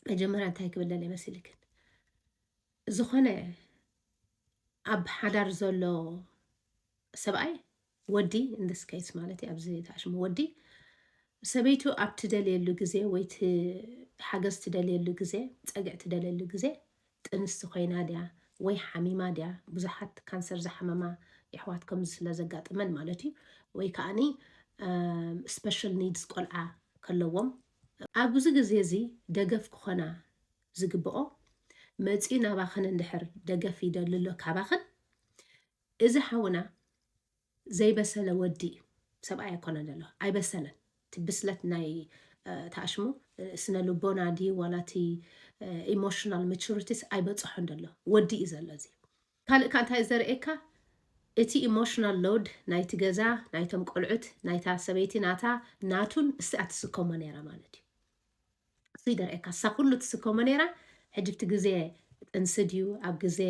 መጀመርያ እንታይ ክብል ደልየ መሲልክን? ዝኾነ ኣብ ሓዳር ዘሎ ሰብኣይ፣ ወዲ in this case ማለት እዩ፣ ኣብዚ ተኣሽሙ ወዲ፣ ሰበይቱ ኣብ ትደልየሉ ግዜ ወይ ት-፣ ሓገዝ ትደልየሉ ግዜ፣ ጸግዕ ትደልየሉ ግዜ፣ ጥንስቲ ኮይና ድያ ወይ ሓሚማ ድያ? ብዙሓት ካንሰር ዝሓመማ የሕዋት ከምዚ ስለ ዘጋጥመን ማለት እዩ። ወይ ከኣኒ ስፔሻል ኒድስ ቆልዓ ከለዎም፣ ኣብዚ ግዜ እዚ ደገፍ ክኾና ዝግብኦ መፂኡ ናባኽን እንድሕር ደገፍ ይደሊ ኣሎ ካባኽን፣ እዚ ሓውና ዘይበሰለ ወዲ እዩ። ሰብኣይ ኣይኮነን ዘሎ፣ ኣይበሰለን። እቲ ብስለት ናይ ተኣሽሙ ስነ ልቦና ድዩ ዋላ እቲ ኢሞሽናል ማቹሪቲስ ኣይበፅሖን ዘሎ፣ ወዲ እዩ ዘሎ። እዚ ካልእ ከ እንታይ ዘርእየካ? እቲ ኢሞሽናል ሎድ ናይቲ ገዛ፣ ናይቶም ቆልዑት፣ ናይታ ሰበይቲ ናታ፣ ናቱን እሳ ትስከሞ ነይራ ማለት እዩ። እሱ ይደርእየካ። እሳ ኩሉ ትስከሞ ነይራ። ሕጂ እቲ ግዜ ጥንሲ ድዩ፣ ኣብ ግዜ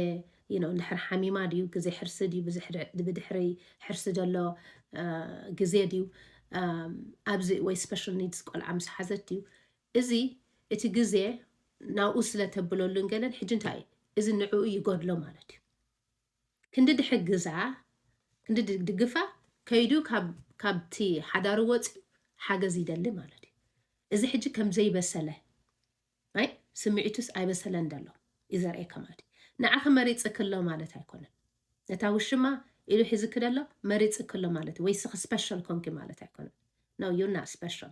you know እንድሕር ሓሚማ ድዩ፣ ግዜ ሕርሲ ድዩ፣ ብድሕሪ ሕርሲ ዘሎ ግዜ ድዩ፣ ኣብዚ ወይ ስፔሻል ኒድስ ቆልዓ ምስ ሓዘት ድዩ፣ እዚ እቲ ግዜ ናብኡ ስለ ተብለሉን ገለን፣ ሕጂ እንታይ እዩ? እዚ ንዕኡ ይጎድሎ ማለት እዩ። ክንዲ ድሕግዛ፣ ክንዲ ድግፋ፣ ከይዱ ካብቲ ሓዳሩ ወፂኡ ሓገዝ ይደሊ ማለት እዩ። እዚ ሕጂ ከም ዘይበሰለ፣ ኣይ ስምዒቱስ ኣይበሰለን ደሎ እዩ ዘርእየካ ማለት እዩ። ንዓኺ መሪፅክሎ ማለት ኣይኮነን። ነታ ውሽማ ኢሉ ሒዝኪ ደሎ መሪፅክሎ ማለት ወይ ስኺ ስፔሻል ኮንኪ ማለት ኣይኮነን። No, you're not special።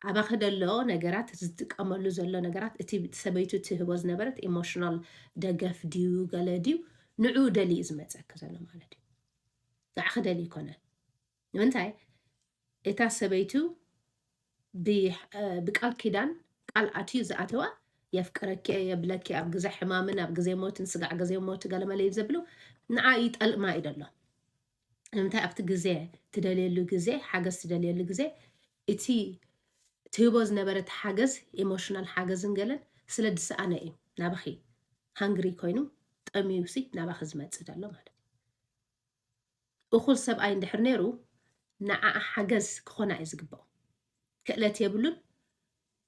ኣባኺ ደሎ ነገራት፣ ዝጥቀመሉ ዘሎ ነገራት፣ እቲ ሰበይቱ ትህቦ ዝነበረት ኢሞሽናል ደገፍ ድዩ ገለ ድዩ፣ ንዑ ደሊ እዩ ዝመፀኪ ዘሎ ማለት እዩ። ንዓኺ ደሊ ይኮነን። ንምንታይ? እታ ሰበይቱ ብቃል ኪዳን ቃል ኣትዩ ዝኣተዋ፣ የፍቅረኪ የብለኪ፣ ኣብ ግዜ ሕማምን ኣብ ግዜ ሞትን፣ ስጋዕ ግዜ ሞት ገለመለ እዩ ዘብሉ፣ ንዓ ይጠልማ እዩ ደሎ። ንምንታይ? ኣብቲ ግዜ ትደልየሉ ግዜ፣ ሓገዝ ትደልየሉ ግዜ፣ እቲ ትህቦ ዝነበረት ሓገዝ፣ ኢሞሽናል ሓገዝን ገለን ስለ ዝሰኣነ እዩ ናባኺ ሃንግሪ ኮይኑ፣ ጠምዩ ሲ ናባኺ ዝመጽእ ዘሎ ማለት እዩ። እኹል ሰብኣይ እንድሕር ነይሩ፣ ንዓኣ ሓገዝ ክኾና እዩ ዝግብኦ። ክእለት የብሉን፣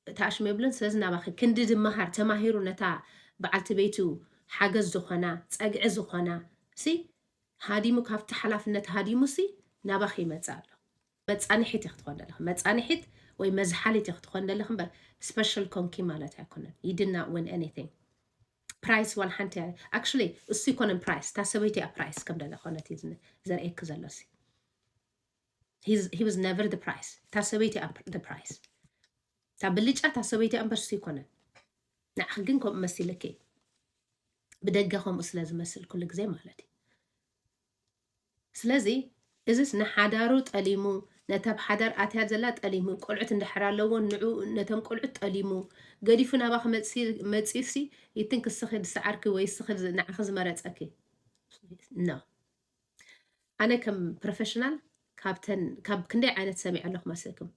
ተኣሽሙ የብሉን። ስለዚ ናባኺ ክንዲ ድመሃር ተማሂሩ፣ ነታ በዓልቲ ቤቱ ሓገዝ ዝኾና፣ ጸግዒ ዝኾና ሲ ሃዲሙ፣ ካብቲ ሓላፍነት ሃዲሙ ሲ ናባኺ ይመጽእ ኣሎ። መጻንሒት ኢኺ ትኾን ዘለኺ፣ መጻንሒት ወይ መዝሓሊት ኢኺ ትኾን ዘለኺ እምበር፣ ስፔሻል ኮንኪ ማለት ኣይኮነን። You did not win anything። ፕራይስ ዋላ ሓንቲ ኣይ-፣ actually እሱ ኣይኮነን ፕራይስ፣ እታ ሰበይቲ እያ ፕራይስ ከም ደለ ኮነት እዩ ዝነ-፣ ዘርእየኪ ዘሎ ሲ። He's, he was never the price። እታ ሰበይቲ እያ ፕ-፣ the price። እታ ብልጫ እታ ሰበይቲ እያ እምበር እሱ ኣይኮነን። ንዓኺ ግን ከምኡ መሲልኪ፣ ብደገ ከምኡ ስለ ዝመስል ኩሉ ግዜ ማለት እዩ። ስለዚ እዚስ ንሓዳሩ ጠሊሙ፣ ነታ ኣብ ሓዳር ኣትያ ዘላ ጠሊሙ፣ ቆልዑት እንድሕር ኣለዎ ንዑ፣ ነቶም ቆልዑት ጠሊሙ፣ ገዲፉ ናባኺ መጺ-፣ መጺኡሲ ይትንክ እስኺ ዝሰዓርኪ ወይ እስኺ ዝ-፣ ንዓኺ ዝመረጸኪ። No። ኣነ ከም ፕሮፌሽናል ካብተን፣ ካብ ክንደይ ዓይነት ሰሚዐ ኣለኹ መስልኩም?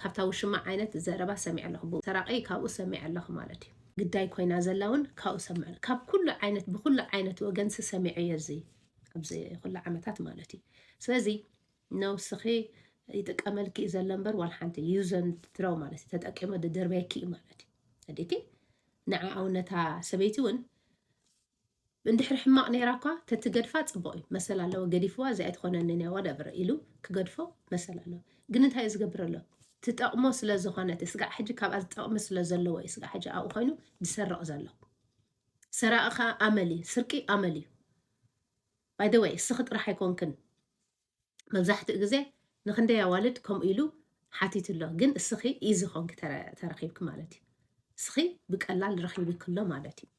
ካብታ ውሽማ ዓይነት ዘረባ ሰሚዐ ኣለኹ። ብኡ ሰራቂ ካብኡ ሰሚዐ ኣለኹ ማለት እዩ። ግዳይ ኮይና ዘላ እውን ካብኡ ሰምዐ ኣለኹ። ካብ ኩሉ ዓይነት፣ ብኩሉ ዓይነት ወገንሲ ሰሚዐዮ እዚ ኣብዚ ኩሉ ዓመታት ማለት እዩ። ስለዚ ነው እስኺ ይጥቀመልኪ እዩ ዘሎ እምበር ዋላ ሓንቲ use and throw ማለት እዩ። ተጠቂመ ድድርበየኪ እዩ ማለት እዩ። ኣዲኪ ንዓኣ እውን ነታ ሰበይቲ እውን እንድሕር ሕማቕ ነይራ እኳ ተትገድፋ ጽቡቕ እዩ። መሰል ኣለዎ፣ ገዲፍዋ፣ እዚኣ ኣይትኾነንን እያ፣ whatever ኢሉ ክገድፎ መሰል ኣለዎ። ግን እንታይ እዩ ዝገብር ኣሎ? ትጠቕሞ ስለ ዝኾነት፣ ስጋዕ ሕጂ ካብኣ ዝጠቕሚ ስለ ዘለዎ እዩ። ስጋዕ ሕጂ ኣብኡ ኮይኑ ዝሰርቕ ዘሎ። ሰራቒ ኸኣ ኣመል እዩ። ስርቂ ኣመል እዩ። By the way፣ እስኺ ጥራሕ ኣይኮንክን። መብዛሕትኡ ግዜ ንኽንደይ ኣዋልድ ከምኡ ኢሉ ሓቲቱ ኣሎ። ግን እስኺ ኢዚ ኾንኪ ተረ-፣ ተረኺብኪ ማለት እዩ። እስኺ ብቀላል ረኺብኪ ኣሎ ማለት እዩ።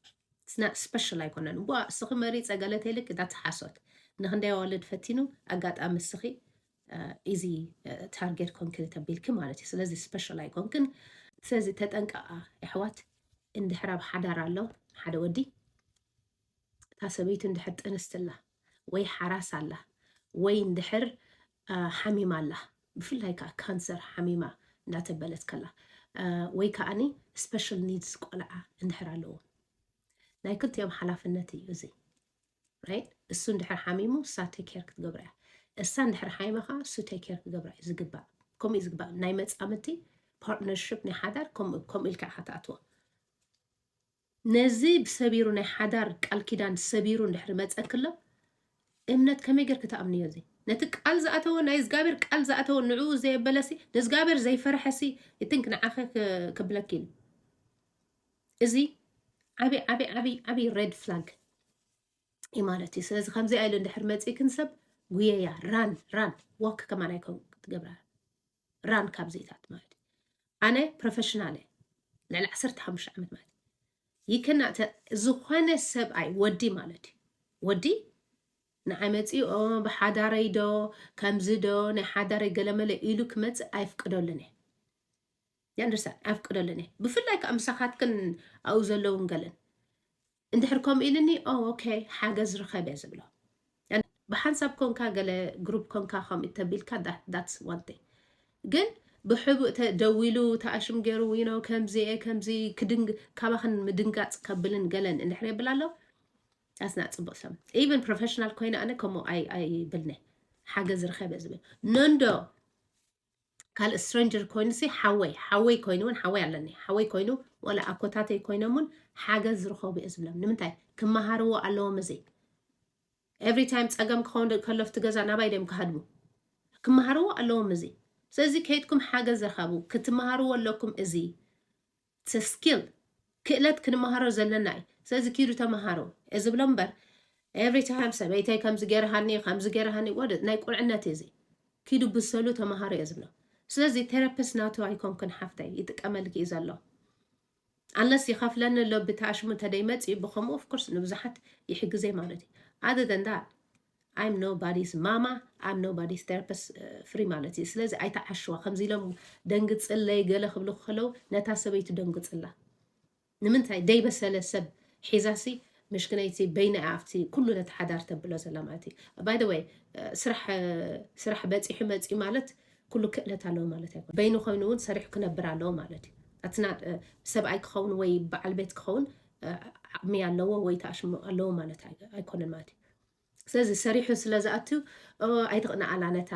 It's not special ኣይኮነን። ዋ፣ እስኺ መሪጸ ገለ ተይልኪ፣ that's ሓሶት። ንኽንደይ ኣዋልድ ፈቲኑ፣ ኣጋጣሚ እስኺ፣ እ፣ ኢዚ፣ እ፣ ታርጌት ኮንኪ ተቢልኪ ማለት እዩ። ስለዚ ስፔሻል ኣይኮንክን። ስለዚ ተጠንቀቓ የሕዋት፣ እንድሕር ኣብ ሓዳር ኣሎ ሓደ ወዲ፣ እታ ሰበይቲ እንድሕር ጥንስቲ ኣላ ወይ ሓራስ ኣላ ወይ እንድሕር፣ አ፣ ሓሚማ ኣላ፣ ብፍላይ ከዓ ካንሰር ሓሚማ እንዳተበለት ከላ፣ አ፣ ወይ ከዓኒ ስፔሻል ኒድስ ቆልዓ እንድሕር ኣለዎ፣ ናይ ክልቲኦም ሓላፍነት እዩ እዚ። ራይት? እሱ እንድሕር ሓሚሙ እሳ ቴክ ኬር ክትገብራ እያ። እሳ እንድሕር ሓሚማ ከዓ እሱ ቴክ ኬር ክገብራ እዩ ዝግባእ። ከምኡ እዩ ዝግባእ። ናይ መጻምድቲ ፓርትነርሽፕ ናይ ሓዳር ከምኡ፣ ከምኡ ኢልካ ኢኻ ትኣትዎ። ነዚ ብሰቢሩ ናይ ሓዳር ቃል ኪዳን ሰቢሩ እንድሕር መጸክሎ እምነት ከመይ ገይር ክትኣምንዮ እዚ ነቲ ቃል ዝኣተወ ናይ እግዚኣብሔር ቃል ዝኣተወ ንዕኡ ዘየበለሲ ንእግዚኣብሔር ዘይፈርሐሲ ይትንክ ንዓኸ ክብለኪ ኢሉ እዚ ዓብይ ዓብይ ዓብይ ዓብይ ሬድ ፍላግ እዩ ማለት እዩ። ስለዚ ከምዚ ኢሉ እንድሕር መፂእክን ሰብ ጉየያ ራን ራን ዋክ ከማን ኣይኮን ክትገብራ ራን ካብዚታት ማለት እዩ። ኣነ ፕሮፌሽናል እየ ልዕሊ ዓሰርተ ሓሙሽተ ዓመት ማለት ይከና ዝኾነ ሰብኣይ ወዲ ማለት እዩ ወዲ ንዓይ መፂኡ ብሓዳረይ ዶ ከምዚ ዶ ናይ ሓዳረይ ገለመለ ኢሉ ክመፅእ ኣይፍቅደሉን እየ። You understand? ኣይፍቅደሉን እየ። ብፍላይ ከዓ ምሳኻትክን ኣብኡ ዘለውን ገለን እንድሕር ከምኡ ኢልኒ ኦኬ ሓገዝ ርኸብ እየ ዝብሎ። ብሓንሳብ ኮንካ ገለ ግሩፕ ኮንካ ከምኡ ተቢልካ that's one thing። ግን ብሕቡእ ደዊሉ ተኣሽም ገይሩ you know ከምዚ እየ ከምዚ ክድንግ ካባኽን ምድንጋፅ ከብልን ገለን እንድሕር የብል ኣሎ ኣስና ፅቡቅ ሰብ even ፕሮፌሽናል ኮይነ ኣነ ከምኡ ኣይብልነ ሓገዝ ርኸብ እየ ዝብል ነንዶ ካልእ ስትሬንጀር ኮይኑ ሲ ሓወይ ሓወይ ኮይኑ እውን ሓወይ ኣለኒ ሓወይ ኮይኑ ወላ ኣኮታተይ ኮይኖም እውን ሓገዝ ዝረኸቡ እየ ዝብሎም ንምንታይ ክመሃርዎ ኣለዎም እዚ every time ፀገም ክኸውን ከሎ ኣብቲ ገዛ ናባይ ድዮም ክሃድሙ ክመሃርዎ ኣለዎም እዚ ስለዚ ከይድኩም ሓገዝ ረኸቡ ክትመሃርዎ ኣለኩም እዚ ስኪል ክእለት ክንመሃሮ ዘለና እዩ ስለዚ ኪዱ ተመሃሩ እየ ዝብሎ እምበር every time ሰበይተይ ከምዚ ገይርሃኒ ከምዚ ገይርሃኒ ወደ ናይ ቁልዕነት እዚ ኪዱ ብሰሉ ተመሃሩ እየ ዝብሎ ስለዚ ቴራፒስት ናቱ ኣይኮንኩን ሓፍተይ ይጥቀመልኪ እዩ ዘሎ unless ይኸፍለኒ ኣሎ ብተኣሽሙ እንተደይመፅእ ብከምኡ of course ንብዙሓት ይሕግዘይ ማለት እዩ other than that I'm nobody's mama I'm nobody's therapist free ማለት እዩ ስለዚ ኣይተዓሽዋ ከምዚ ኢሎም ደንግፅለይ ገለ ክብሉ ከለው ነታ ሰበይቱ ደንግፅላ ንምንታይ ደይበሰለ ሰብ ሒዛሲ ምሽክነይቲ በይና ኣብቲ ኩሉ ነቲ ሓዳር ተብሎ ዘላ ማለት እዩ by the way ስራሕ ስራሕ በፂሑ መፂኡ ማለት ኩሉ ክእለት ኣለዎ ማለት ኣይኮን በይኑ ኮይኑ እውን ሰሪሑ ክነብር ኣለዎ ማለት እዩ ኣትና ሰብኣይ ክኸውን ወይ በዓል ቤት ክኸውን ዓቕሚ ኣለዎ ወይ ተኣሽሙ ኣለዎ ማለት ኣይኮነን ማለት እዩ ስለዚ ሰሪሑ ስለ ዝኣቱ ኣይትቕንኣላ ነታ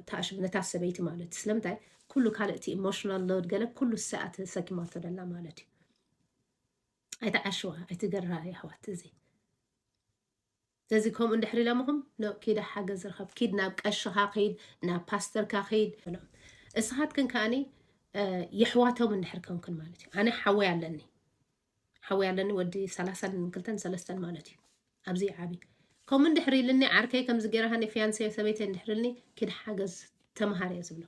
ተኣሽሙ ነታ ሰበይቲ ማለት እዩ ስለምንታይ ኩሉ ካልእቲ ኢሞሽናል ሎድ ገለ ኩሉ ሰኣ ተሰኪማቶ ደላ ማለት እዩ ኣይትዓሽዋ ኣይትገራ የሕዋት እዚ ስለዚ ከምኡ እንድሕር ኢሎምኹም ኪደ ሓገዝ ርኸብ ኪድ ናብ ቀሽኻ ኪድ ናብ ፓስተርካ ኪድ ብሎም እስኻትክን ከኣኒ የሕዋቶም እንድሕር ከምክን ማለት እዩ ኣነ ሓወይ ኣለኒ ሓወይ ኣለኒ ወዲ ሰላሳን ክልተን ሰለስተን ማለት እዩ ኣብዚ ዓቢ ከምኡ እንድሕር ኢልኒ ዓርከይ ከምዚ ገይርሃኒ ፊያንሴ ሰበይተይ እንድሕር ኢልኒ ኪድ ሓገዝ ተምሃር እየ ዝብሎ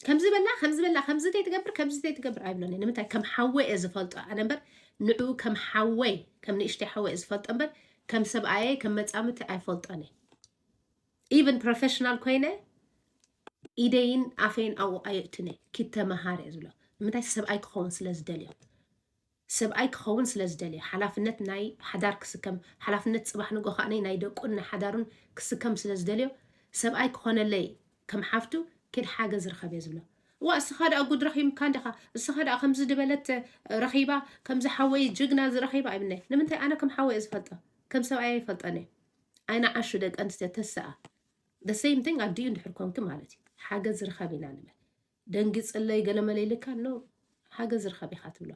ከምዚ በላ ከምዚ በላ ከምዚ ተይትገብር ከምዚ ተይትገብር ኣይብሎን እየ ንምንታይ ከም ሓወ እየ ዝፈልጦ ኣነ እምበር ንዕኡ ከም ሓወይ ከም ንእሽተይ ሓወ እየ ዝፈልጦ እምበር ከም ሰብኣየ ከም መፃምቲ ኣይፈልጦን እየ even ፕሮፌሽናል ኮይነ ኢደይን ኣፈይን ኣብኡ ኣየእትን እየ ኪተመሃር እየ ዝብሎ ንምንታይ ሰብኣይ ክኸውን ስለ ዝደልዮ ሰብኣይ ክኸውን ስለ ዝደልየ ሓላፍነት ናይ ሓዳር ክስከም ሓላፍነት ፅባሕ ንጎ ከዓ ናይ ደቁን ናይ ሓዳሩን ክስከም ስለ ዝደልዮ ሰብኣይ ክኾነለይ ከም ሓፍቱ ኪድ ሓገዝ ርኸብ እየ ዝብሎ እዋ እስኻ ደኣ ጉድ ረኺብካ እንዲኻ እስኻ ደኣ ከምዚ ድበለት ረኺባ ከምዚ ሓወይ ጅግና ዝረኺባ ኣይብልናይ ንምንታይ ኣነ ከም ሓወይ እየ ዝፈልጦ ከም ሰብኣይ ኣይፈልጠን እየ ኣይንዓሹ ደቂ ኣንስትዮ ተስኣ the same thing ኣዲኡ እንድሕር ኮንኪ ማለት እዩ ሓገዝ ርኸብ ኢና ንብል ደንጊፅለይ ገለመለ ኢልካ no ሓገዝ ርኸብ ኢኻ ትብሎ